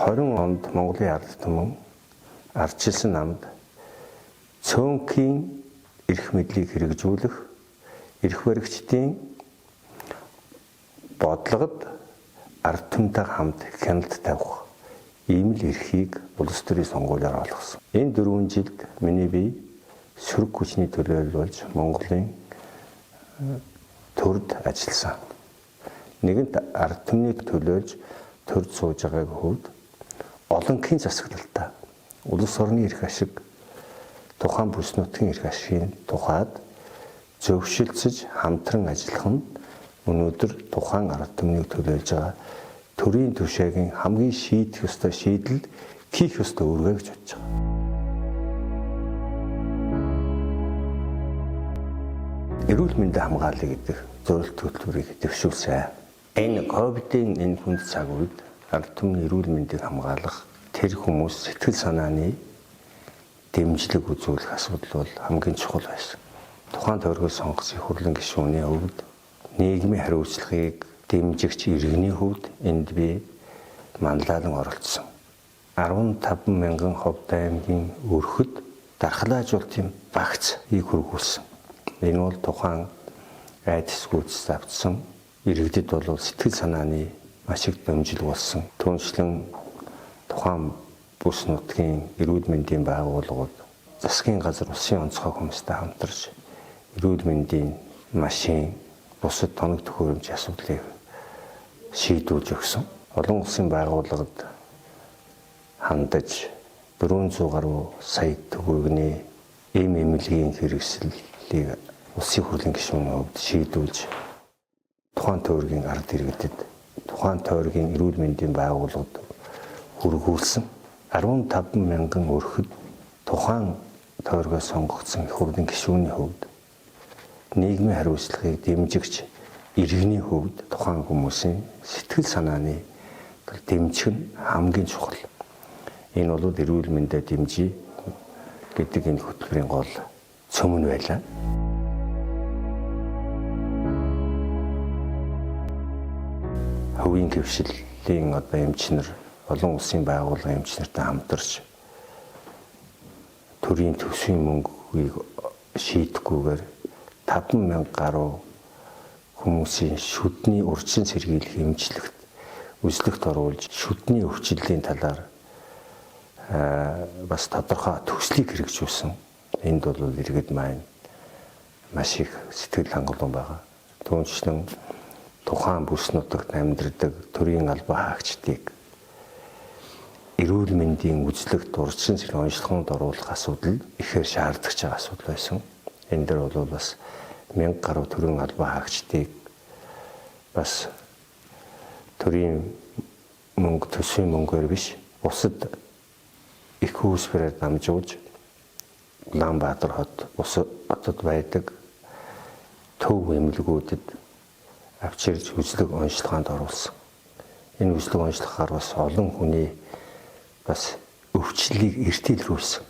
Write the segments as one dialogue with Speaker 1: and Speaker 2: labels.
Speaker 1: 20 онд Монголын ард түмэн ардчилсан намд цөөнхийн эрх мэдлийг хэрэгжүүлэх, эрх баригчдын бодлогод ард түмэнтэй хамт хяналт тавих ийм л эрхийг улс төрийн сонгуулиар олгосон. Энэ 4 жилд миний бие сөрөг хүчний төлөөлөл болж Монголын төрд ажилласан. Нэгэнт ард түмнийг төлөөлж төрд сууж байгааг хувьд олонхын засаглалтай улс орны эрх ашиг, тухайн бүс нутгийн эрх ашигын тухайд зөвшөлдсөж хамтран ажиллах нь өнөөдөр тухайн ард түмнийг төлөөлж байгаа төрийн төвшөөгийн хамгийн шийдэх ёстой шийдэл, хийх ёстой үүргээ гэж бодож байгаа. Эрүүл мэндийн хамгааллыг гэдэг зорилт хөтөлбөрийг дэвшүүлсэн. Энэ ковидын энэ хүнд цаг үед ард түмний эрүүл мэндийг хамгаалах, тэр хүмүүс сэтгэл санааны дэмжлэг үзүүлэх асуудал бол хамгийн чухал байсан. Тухайн тойргоос сонгосон их хурлын гишүүний хувьд, нийгмийн хариуцлагыг дэмжигч иргэний хувьд энд би манлайлан оролцсон. 15 мянган Ховд аймгийн өрхөд дархлаажуулалтын багцыг хөргүүлсэн. Энэ бол тухайн айдас гүйцэд автсан иргэдэд бол сэтгэл санааны маш их дэмжлэг болсон. Түүнчлэн тухайн бүс нутгийн эрүүл мэндийн байгууллагууд, засгийн газар, улсын онцгой хүмүүстэй хамтарч эрүүл мэндийн машин, бусад тоног төхөөрөмж асуудлыг шийдүүлж өгсөн. Олон улсын байгууллагад хандаж 400 гаруй сая төгрөгийн эм эмнэлгийн хэрэгслийг улсын хурлын гишүүний хувьд шийдүүлж, тухайн тойргийн ард иргэдэд, тухайн тойргийн эрүүл мэндийн байгууллагад хүргүүлсэн. 15 мянган өрхөд тухайн тойргоос сонгогдсон их хурлын гишүүний хувьд, нийгмийн хариуцлагыг дэмжигч иргэний хувьд тухайн хүмүүсийн сэтгэл санааны дэмжих нь хамгийн чухал. Энэ бол эрүүл мэндэ дэмжиж гэдэг энэ хөтөлбөрийн гол цөм нь байлаа. Хувийн хэвшлийн одоо эмчнэр, олон улсын байгууллагын эмч нартай хамтарч төрийн төсвийн мөнгийг шийдэхгүйгээр 5 мянга гаруй хүмүүсийн шүдний урьдчилан сэргийлэх эмчлэгт, үзлэгт оруулж, шүдний өвчлөлийн талаар бас тодорхой төслийг хэрэгжүүлсэн. Энд бол иргэд маань маш их сэтгэл хангалуун байгаа. Түүнчлэн тухайн бүс нутагт амьдардаг төрийн албан хаагчдыг эрүүл мэндийн үзлэгт, урьдчилан сэргийлэх онцлогонд оруулах асуудал ихээр шаардлагатай байгаа асуудал байсан. Энэ дээр бол бас 1000 гаруй төрийн албан хаагчдыг бас төрийн мөнгө, төсвийн мөнгөөр биш, бусад их хүүсвэрээр дамжуулж Улаанбаатар хот, бусад хотод байдаг төв эмнэлгүүдэд авчирж үзлэг онцлогоонд оруулсан. Энэ үзлэг онцлогоор бас олон хүний бас өвчлөлийг эрт илрүүлсэн.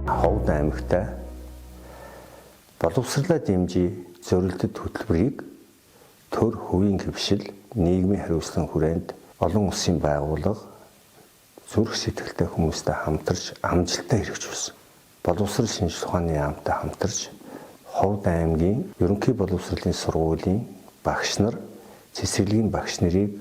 Speaker 1: Ховд аймагтай боловсрлаа дэмжиж зорилтод хөтөлбөрийг төр, хувийн хэвшил, нийгмийн хариуцлагын хүрээнд олон улсын байгууллага, зүрх сэтгэлтэй хүмүүстэй хамтарч амжилттай хэрэгжүүлсэн. Боловсрол шинжлэх ухааны яамтай хамтарч Ховд аймгийн ерөнхий боловсролын сургуулийн багш нар, цэцэрлэгийн багш нарыг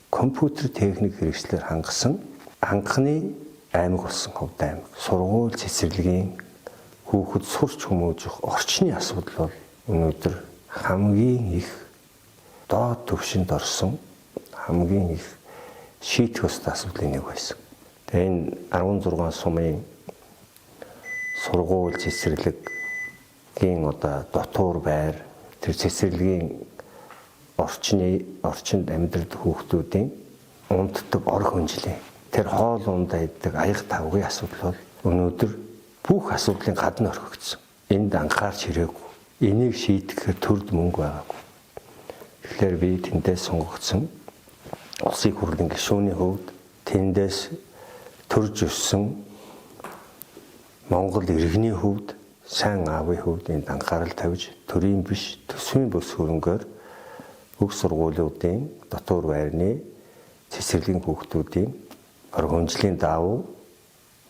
Speaker 1: компьютер техник хэрэгслээр хангасан анхны аймаг болсон Ховд аймаг. Сургууль, цэцэрлэгийн хүүхэд сурч хүмүүжих орчны асуудал бол өнөөдөр хамгийн их доод түвшинд орсон, хамгийн их шийдэх ёстой асуудлын нэг байсан. Тэгээ энэ 16 сумын сургууль, цэцэрлэгийн одоо дотуур байр, тэр цэцэрлэгийн орчны орчинд амьдардаг хүүхдүүдийн унтдаг ор хөнжлийн, тэр хоол ундаа иддэг аяга тавгийн асуудал бол өнөөдөр бүх асуудлын гадна орхигдсон. Энд анхаарч ирээгүй. Энийг шийдэхээр төрд мөнгө байгаагүй. Тэгэхээр би тэндээс сонгогдсон улсын хурлын гишүүний хувьд, тэндээс төрж өссөн Монгол иргэний хувьд, сайн аавын хувьд энд анхаарал тавьж, төрийн биш, төсвийн бүс хөрөнгөөр Бүх сургуулиудын дотуур байрны цэцэрлэгийн хүүхдүүдийн хөнжлийн даавуу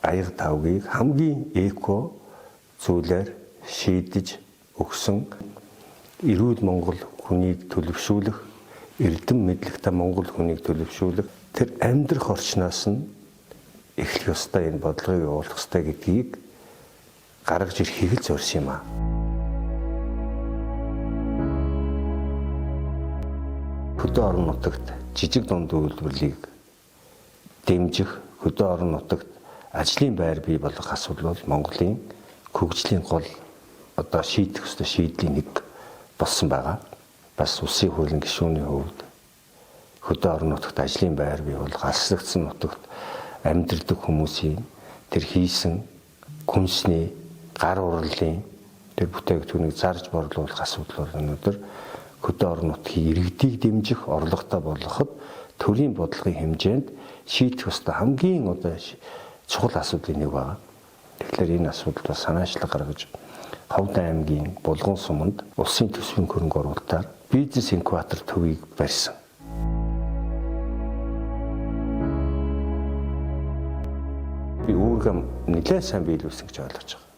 Speaker 1: аяга тавгийг хамгийн эко зүйлээр шийдэж өгсөн эрүүл Монгол хүнийг төлөвшүүлэх, эрдэм мэдлэгтэй Монгол хүнийг төлөвшүүлэх тэр амьдрах орчноос нь эхлэх ёстой, энэ бодлогыг явуулах ёстой гэдгийг гаргаж ирэхийг л зорьсон юм аа. Хөдөө орон нутагт жижиг дунд үйлдвэрлэлийг дэмжих, хөдөө орон нутагт ажлын байр бий болгох асуудал бол Монголын хөгжлийн гол одоо шийдэх ёстой шийдлийн нэг болсон байгаа. Бас улсын хуулийн гишүүний хувьд хөдөө орон нутагт ажлын байр бий болгох, алслагдсан нутагт амьдардаг хүмүүсийн тэр хийсэн хүнсний гар урлалын тэр бүтээгдэхүүнийг зарж борлуулах асуудал бол өнөөдөр хөдөө орон нутгийн иргэдийг дэмжих, орлоготой болгоход төрийн бодлогын хэмжээнд шийдэх ёстой хамгийн одоо чухал асуудлын нэг байна. Тэгэхээр энэ асуудалд бас санаачлаг гаргаж Ховд аймгийн Булган суманд улсын төсвийн хөрөнгө оруулалтаар бизнес инкубатор төвийг барьсан. Би үүргэм нэлээд сайн биелүүлсэн гэж ойлгож байгаа.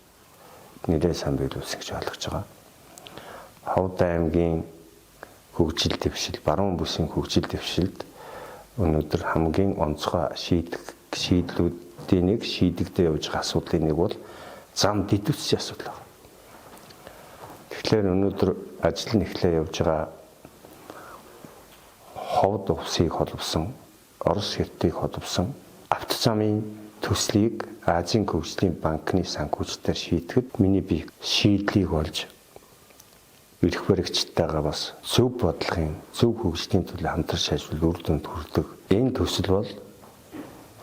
Speaker 1: Нэлээд сайн биелүүлсэн гэж ойлгож байгаа. Ховд аймгийн хөгжил дэвшил, баруун бүсийн хөгжил дэвшилд өнөөдөр хамгийн онцгой шийдлүүдийн нэг шийдэгдээ явж байгаа асуудлын нэг бол зам дэдвэцсийн асуудал байна. Тэгэхээр өнөөдөр ажил нь эхлээ явж байгаа Ховд увсыг холбосон, Орос хятадыг холбосон автозамын төслийг Азийн хөгжлийн банкны санхүүжилтээр шийдэхэд миний бие шийдлийг олж эрх баригчтайгаа бас зөв бодлогын, зөв хөгжлийн төлөө хамтарч ажиллах үр дүнд хүрдэг. Энэ төсөл бол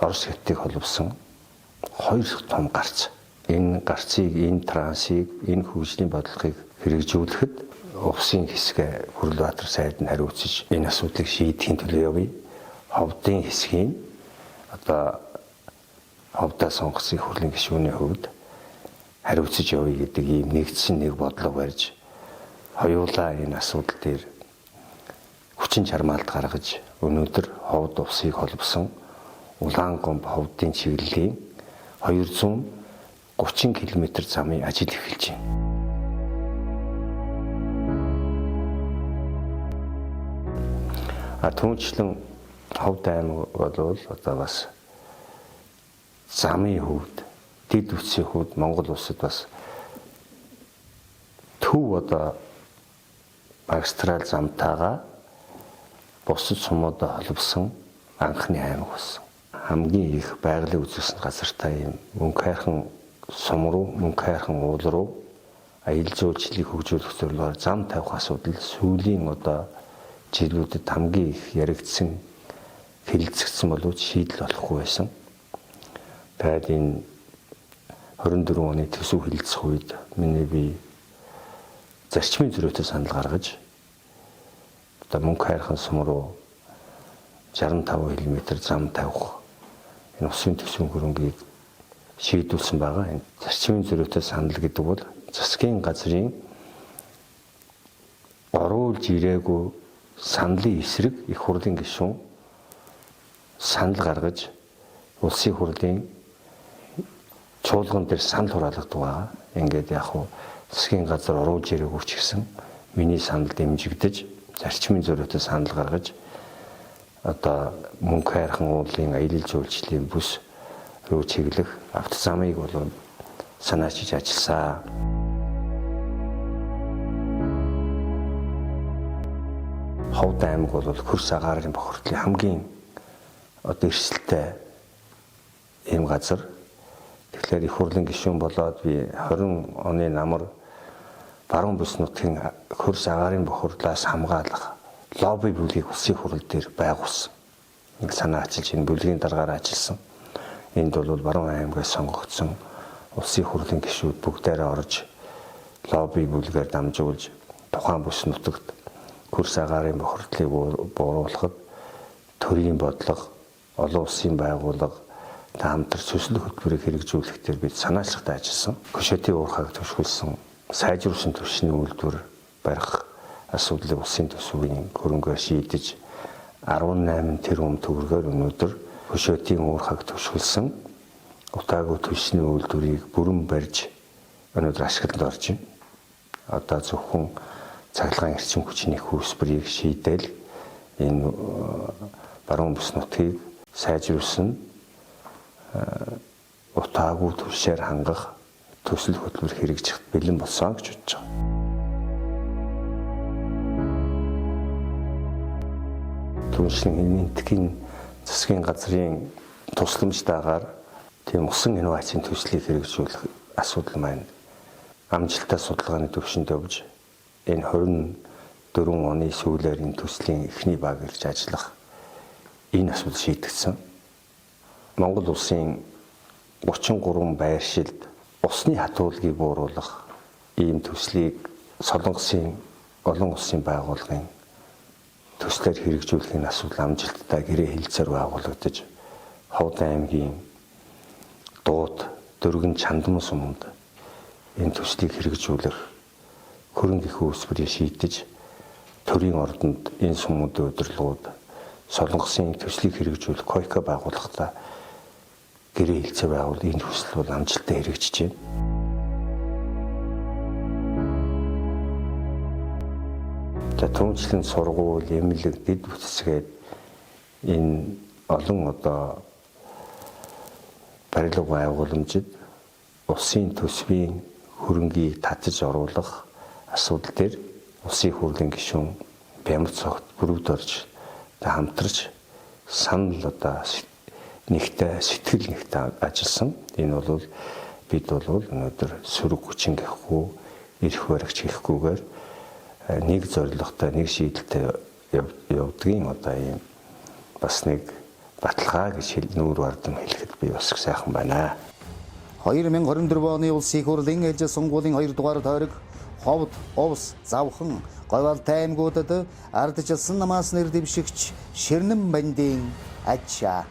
Speaker 1: Орос хятадыг холбосон хоёр том гарц. Энэ гарцыг, энэ трансыг, энэ хөгжлийн бодлогыг хэрэгжүүлэхэд увсын хэсгээ Хүрлбаатар сайд нь хариуцж энэ асуудлыг шийдэхин төлөө явъя. Ховдын хэсгийн одоо ховдоо сонгосон их хурлын гишүүний хувьд хариуцж явъя гэдэг ийм нэгдсэн нэг бодлого барьж хоёулаа энэ асуудал дээр хүчин чармаалт гаргаж өнөөдөр Ховд увсыг холбосон Улаан гомб ховдын чиглэлийн 230 км замын ажил эхэлж байна. А түүнчлэн Ховд аймаг бол одоо бас замын хувьд, дэд үтсийн хувьд Монгол улсад бас төв одоо магистрал замтайгаа бусад сумуудаа холбосон анхны аймаг болсон. Хамгийн их байгалийн үзэсгэлэн газартай юм мөнх хайрхан сум руу, мөнх хайрхан уул руу аялал жуулчлалыг хөгжүүлэх зорилгоор зам тавих асуудал сүүлийн одоо жилүүдэд хамгийн их яригдсан, хэлэлцэгдсэн боловч шийдэл болохгүй байсан. Тэгээд энэ 24 оны төсөв хэлэлцэх үед миний бие зарчмын зөрүүтэй санал гаргаж одоо мөнх хайрхан сум руу 65 км зам тавих энэ усын төсвийн хөрөнгийг шийдүүлсэн байгаа. Энэ зарчмын зөрүүтэй санал гэдэг бол засгийн газрын оруулж ирээгүй саналын эсрэг их хурлын гишүүн санал гаргаж улсын хурлын чуулган дээр санал хураалгадаг байгаа. Ингээд яг хуу засгийн газар оруулж ирээгүй ч гэсэн миний санал дэмжигдэж зарчмын зөрүүтэй санал гаргаж одоо мөнх хайрхан уулын аялал жуулчлалын бүс рүү чиглэх автозамыг бол санаачилж ажилласан. Ховд аймаг бол хөрс агаарын бохирдлын хамгийн одоо эрсдэлтэй ийм газар. Тэгэхээр их хурлын гишүүн болоод би 20 оны намар баруун бүс нутгийн хөрс агаарын бохирдлоос хамгаалах лобби бүлгийг улсын хурал дээр байгуулсан. Нэг санаа ачилж энэ бүлгийн дараагаар ажилласан. Энд бол баруун аймгаас сонгогдсон улсын хурлын гишүүд бүгдээрээ орж лобби бүлгээр дамжуулж тухайн бүс нутагт хөрс агаарын бохирдлыг бууруулахад төрийн бодлого, олон улсын байгууллага хамтар төсөл хөтөлбөрийг хэрэгжүүлэх дээр бид санаачлагтай ажилласан. Көшөтийн уурхайг түшгэлсэн, сайжруулсан түвшний үйлдвэр барих асуудлыг улсын төсвийн хөрөнгөөр шийдэж 18 тэрбум төгрөгөөр өнөөдөр хөшөөтийн уур хаг төвшгөлсөн утаагүй түлшний үйлдвэрийг бүрэн барьж өнөөдөр ашиглалд орж байна. Одоо зөвхөн цахилгаан эрчим хүчний үүсвэрийг шийдэл энэ баруун бүс нутгийг сайжруулсан утаагүй түлшээр хангах төсөл хөтөлбөр хэрэгжихэд бэлэн болсон гэж бодож байгаа. Түншлэн энэтхийн засгийн газрын тусламжтайгаар тийм усан инновацийн төслийг хэрэгжүүлэх асуудал маань амжилттай судалгааны төвшөнд явж энэ 24 оны сүүлээр энэ төслийн эхний баг ирж ажиллах энэ асуудал шийдэгдсэн. Монгол улсын 33 байршилд усны хатуулгийг бууруулах ийм төслийг Солонгосын олон улсын байгууллагын төслөөр хэрэгжүүлэхийн асуудал амжилттай гэрээ хэлцээр байгуулагдаж Ховд аймгийн Дуут, Дөргөн, Чандман суманд энэ төслийг хэрэгжүүлэх хөрөнгө их үүсвэрийг шийдэж төрийн ордонд энэ сумуудын удирдлагууд Солонгосын төслийг хэрэгжүүлэх койка байгууллагатай гэрээ хэлцээ байгуул энэ төсөл бол амжилттай хэрэгжиж байна. За түүнчлэн сургууль, эмнэлэг, дэд бүтцгээд энэ олон одоо барилга байгууламжид улсын төсвийн хөрөнгийг татаж оруулах асуудал дээр улсын хурлын гишүүн Бямбат цогт бүрүүд орж хамтарч санал одоо нэгтэй сэтгэл нэгтэй ажилласан. Энэ бол бид бол өнөөдөр сөрөг хүчин гэхгүй, эрх баригч гэхгүйгээр нэг зорилготой, нэг шийдэлтэй явдгийн одоо ийм бас нэг баталгаа гэж нүүр бардам хэлэхэд би бас их сайхан байна.
Speaker 2: 2024 оны улсын хурлын ээлжит сонгуулийн 2 дугаар тойрог Ховд, Увс, Завхан, Говьалтай аймагуудад ардчилсан намаас нэр дэвшигч Ширнэн бандын ачаа.